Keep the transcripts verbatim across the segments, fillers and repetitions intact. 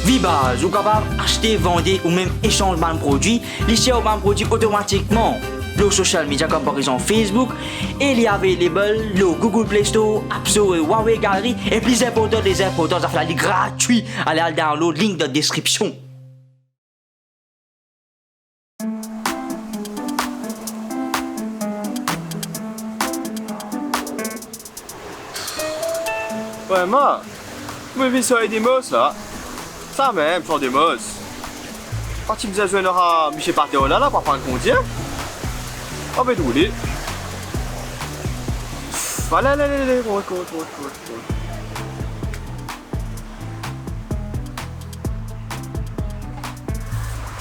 Vibaz, ou kapav aste, vande ou mem esanz bann prodwi. Li share ou bann prodwi otomatikman lor social media, kouma par exanp Facebook, e li available lor Google Play Store, App Store e Huawei Gallery. E pli inportan, pli inportan, zafer la li gratwi. Ale al download, link dan description. Wey, ma, mo vinn sot Edemos la. Samem, sot Edemos. Pa ti bizin zwenn ar misie Pater la, la, pou aprann kondwir. Anvi roule. Ale, ale, ale, ale, kour, kour, kour, kour, kour.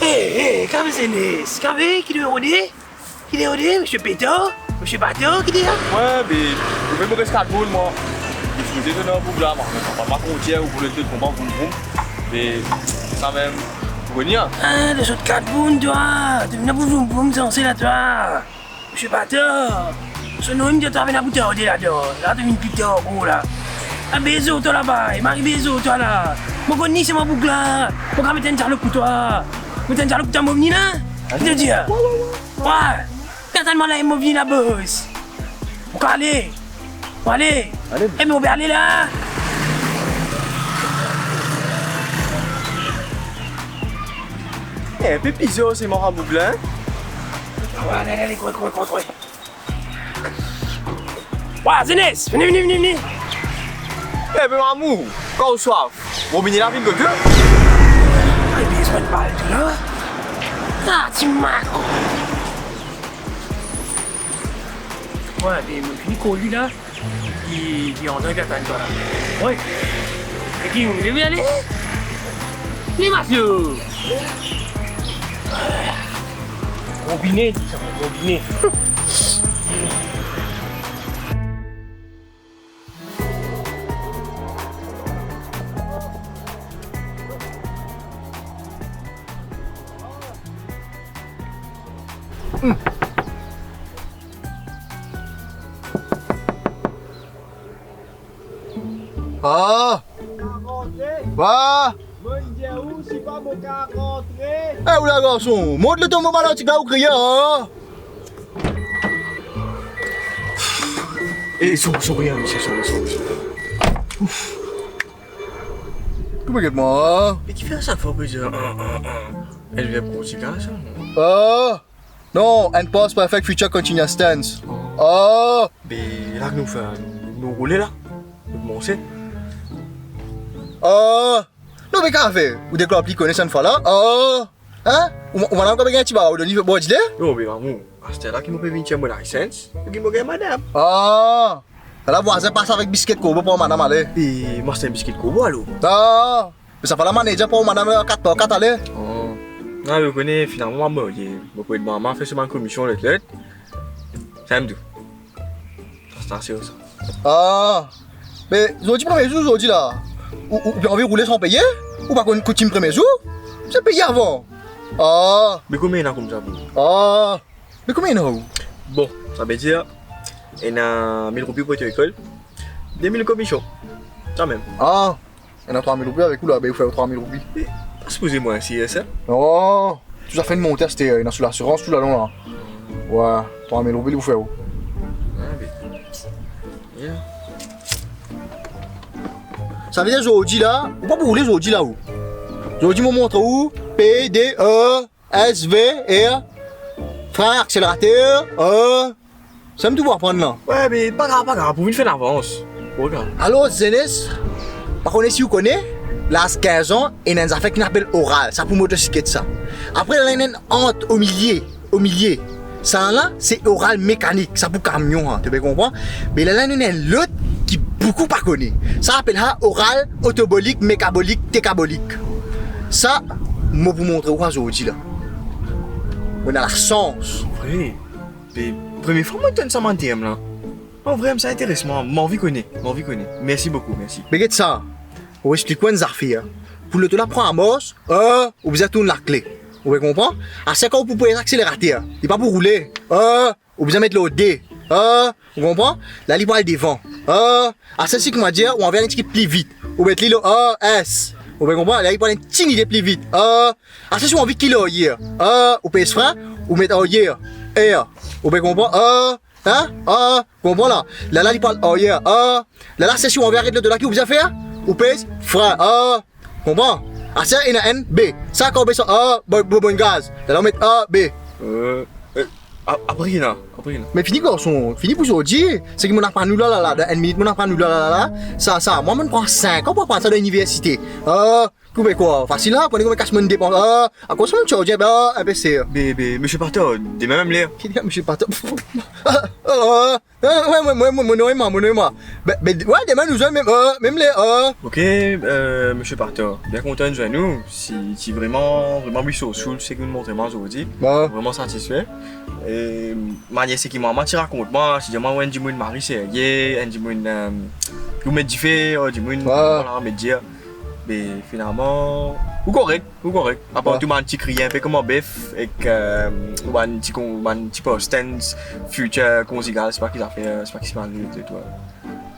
Hey, hey, kame zenes, kame, ki nou rode? Ki de ode, misie Peter, misie Pater, ki de la? Wey, be, ou pe mo res kat boul, mwa. Li sipoze zwenn ar boug la, mwa. Me papa, ma frontier, ou pou le tet konpran, vroum, vroum. Be, samem, ou kone, an? Ah, de zot kat boul, twa. To vinn pou vroum, vroum, sanse la, twa. Misie Pater, so nom, to vinn pou tarde ladan. La, to vinn pli tar ankor, la. Ah, bezo, twa, laba, e mari bezo, twa, la. Mo kone, se mwa boug la. Mo kapav met enn dialog pou twa. Met enn dialog pou twa, mo vini, la. Ki to dir? Wey. Atann mwa la, mo vini la, bos. Ou kapav ale? Ou ale? Ale. E, me ou pe ale la? E, inpe bizar se mwa boug la, en? Wey, ale, ale, ale, kour, kour, kour, kour. Wey, zenes, vini, vini, vini, vini. E, be, mo amour, kan ou swaf, mo vini la, vinn kot ou. Ay, bizin bal, la. Ah, ti mak. Wey, be, mo fini kor li la. Li, li andan, li atann twa la. Wey. E ki, ou leve ale? Li, mafio. Konbine, li, sa konbine. Ah! Wa! Mo dir ou, si pa mo kav rantre. Eh, oula, garson, mont le ton mo balantik la, ou kriye, ah! Eh, sori, sori, hein, misie, sori, sori, sori. Ouf. Koupe get mwa, ah? Me ki fer sa fwa, plizier? Ah, ah, ah. Elver Korsika, sa, non? Ah! Non, and past perfect, future continuous tense. Oh. Oh! Be la ki nou fer, nou, nou roule la. Nou komanse. Oh! Non, me kafe, ou deklar pli kone sa enn fwa la. Oh! Hein? Ou, ou madam kapav gagn ti ba, ou donn li bor dile? Non, be amour, aster la ki mo pe vinn tir mo license, pou ki mo gagn madam. Oh! La vwazin pas avek biskit korbo pou madam ale. E mo aste enn biskit korbo alor. Oh! Me sa fwa la manezer pou madam la kat par kat ale. Oh. Non, ou kone, finalman, mo marye. Mo pou ed mama fer so bann komision, lot, lot. Sa mem tou. Sa, sa, se sa. Ah. Me zordi premie zour, zordi la. Ou, ou, ou pe anvi roule san peye? Ou pa konn koutim premie zour? Ou bizin peye avan. Ah. Me konbien ena koumsa, bro? Ah. Me konbien ena ou? Bon, savedir, ena mil roupi pou to lekol, de mil komision. Sa mem. Ah. Ena trwa mil roupi avek ou la, be ou fer trwa mil roupi. E, pa sipoze mo sir sa? Non, tou zafer inn monte aster, ena sou lasirans tou lalong la. Wey, trwa mil roupi li pou fer ou. Ah, be. Yeah. Savedir zordi la, ou pa pou roule zordi la ou. Zordi mo montre ou, P D E, S V R, fren, akselerater, euh, sa mem tou pou aprann la. Wey, me pa grav, pa grav, pou vinn fer lavans. Pa grav. Alor, zenes, pa kone si ou kone, laz kinz an, ena enn zafer ki apel oral, sa pou motosiklet sa. Apre, la ena enn ant, omilie, omilie. Sa la, se oral mekanik, sa pou kamion, hein, to pe konpran? Me la, la ena enn lot ki boukou pa kone. Sa apel sa oral otobolik, mekabolik, tekabolik. Sa, mo pou montre ou sa zordi la. Mo ena lasans. Vre? Be, premie fwa mo tann sa bann term la. Non, vremem, sa interes mwa. Mo anvi kone, mo anvi kone. Mersi boukou, mersi. Be get sa, mo explik ou enn zafer. Pou loto la pran lamars, euh, ou bizin tourn lakle. Ou pe konpran? Aster kan ou pou pres akselerater, li pa pou roule. Euh, ou bizin met lor de. Euh, ou konpran? La, li pou al devan. Euh, aster si kouma dir, ou anvi al enn tigit pli vit. Ou met li lor, euh, S. Ou pe konpran? Lerla li pran enn ti lide pli vit. A, aster si ou anvi kil aryer, a, ou pez fren, ou met aryer. Er. Ou pe konpran? A, en? A, konpran la. Lerla li pran aryer. A, lerla aster si ou anvi aret lot laki, ou bizin fer? Ou pez fren. A, konpran? Aster ena enn B. Sa kan ou pez sa, a, bo-, bo-, bonn gaz. Lerla ou met A, B. Euh, euh, a-, apre la, apre la. Me fini garson, fini pou zordi. Seki mo aprann ou la, la, la, dan enn minit mo aprann ou la, la, la, la. Sa, sa, mwa, mo pran sink an pou aprann sa dan liniversite. A, ou pe krwar fasil la, pou nek kas monn depans. A, akoz sa mo charge, be, a, inpe ser. Be, be, Misie Pator, demin mem ler. Ki dir Misie Pator? A, a, a, a, wi, wi, wi, wi, mo nom e mwa, mo nom e mwa. Be, be, wi, demin nou zwenn mem, a, mem ler, a. Ok, euh, Misie Pator, bien kontan zwenn ou. Si, si vreman, vreman bri so soul, seki ou montre mwa zordi. Wi. Vreman satisfe. E, manier seki mwa, mwa ti rakont mwa, ti dir mwa, wi, enn dimoun mari serye, enn dimoun, euh, ou met dife, oh, dimoun, wi, vwala, met dir. Me finalman, ou korek, ou korek. Apar tou bann ti kriye inpe kouma bef, ek, euh, ou bann ti kon-, ou bann ti past tense, futur konzigal, se pa ki zafer, se pa ki siman li, etsetera.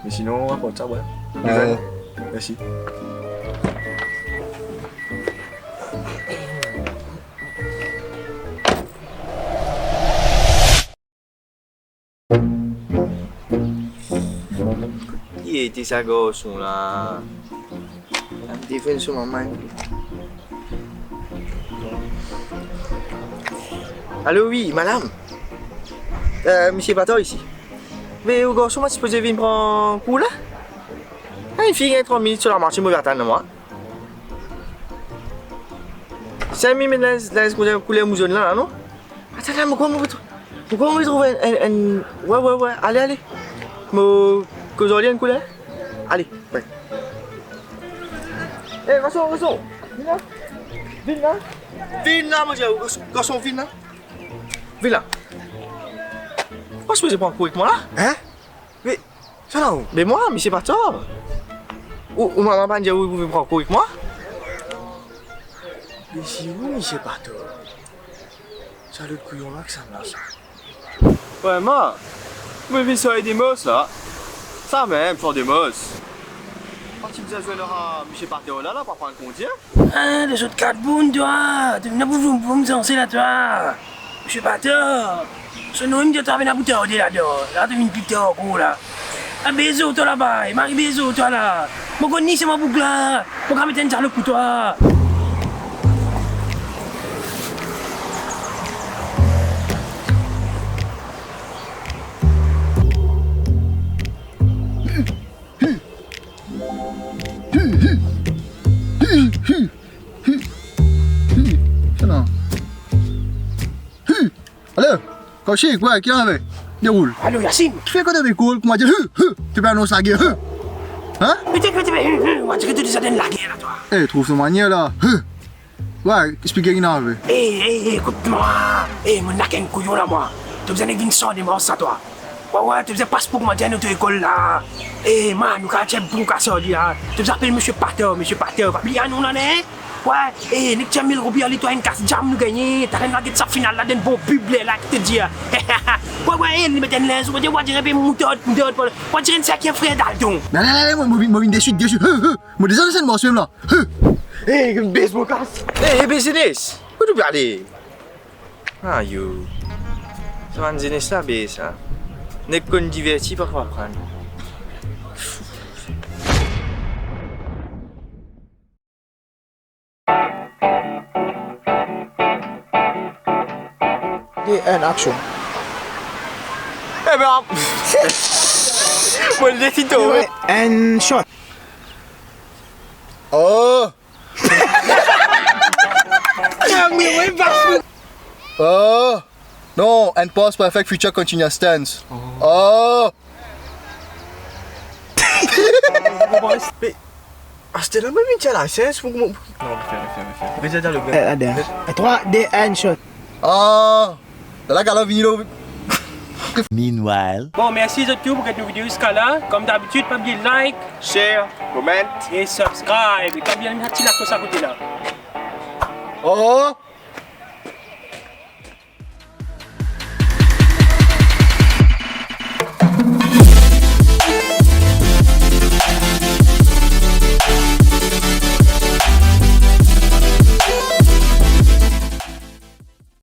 Me sinon, apar sa, wi. Wi. Mersi. Ki ete sa garson la? Sa telefonn so mama. Alo, wi, madam. Euh, Misie Pator isi. Me ou garson, mo sipoze vinn pran kour la? Ah, enn fini gagn trant minit so lamarse, mo atann mwa. Sink minit, me linz, linz kouler, kouler mo zonn la, la, non? Atann, atann, mo krwar mo, mo krwar mo trouv enn, enn, enn, wi, wi, wi, ale, ale. Mo koz ar li enn kouler. Ale, wi. Eh, garson, garson, vinn la. Vinn la. Vinn la, mo dir, garson, garson, vinn la. Vinn la. Ou pa sipoze pran kour ek mwa la? Hein? Me, sa la ou? Me mwa, Misie Pator. Ou, ou mama pa'nn dir ou pou vinn pran kour ek mwa? Me si ou, Misie Pator? Sa lot kouyon la, kisannla sa? Wi, mwa, mo vinn sar Edemos la. Samem, sar Edemos. Pa ti bizin zwenn ar Misie Pator la, la, pou aprann kondwir. Ah, de zot kat boum, twa. To vinn pou, pou, pou zanse la, twa. Misie Pator. So nom, to vinn pou tarde ladan. La, to vinn pli tar ankor la. Ah, bezo, twa laba. Mari bezo, twa la. Mo konn li, se mwa boug la. Mo kapav met enn dialog pou twa. Alo, Kouchik, wi, ki arive? Deroul. Alo, Yasin. Kifer kan to pe koz, kouma dir, hu, hu, to pe anons lager, hu? Hein? Pete, pete, pete, hu, hu, on dirait to deza dan lager la, twa. Eh, trouv so manier la, hu. Wi, explike ki inn arive. Eh, eh, eh, ekout mwa. Eh, mo ena enn kouyon la, mwa. To bizin vinn sar demars sa, twa. Wi, wi, to bizin pas pou kouma dir nou to lekol la. Eh, man, nou kapav tir bon kas ar li la. To bizin apel Misie Pator, Misie Pator. Pa bliye nou la, ne? Wi, eh, nek tir mil roupi ar li, twa, enn kas jam nou gagne. Talè nou al get sa final la, dan enn bon pub la, ki to dir. Wi, wi, eh, li met enn linz, wi, wi, dir enn pe moutard, moutard, wi, dir enn seki frer Dalton. Non, non, non, non, mo, mo vinn, mo vinn deswit, deswit. Huh, huh. Mo deza dan enn mars mem la. Huh. Eh, bes mo kas. Eh, eh, bes, Zenes. Kot ou pe ale? Ayo. Sa bann zenes la be sa. Nek konn diverti, pa konn aprann. De, enn, action. Eh ben, mo le ti to. Enn shot. Oh! Oh! Non, enn past perfect, future continuous tense. Oh! Me, aster la, mo vinn tir license pou, pou, non, refer, refer, refer. Refer dialog. Eh, atann. Trwa, de, enn, shot. Ah! Lerla galan vini lo. Meanwhile. Bon, mersi zot tou pou get nou video ziska la. Kom dabitid, pa bliye like, share, comment e subscribe. E pa bliye alim sa ti laklos akote la. Oh!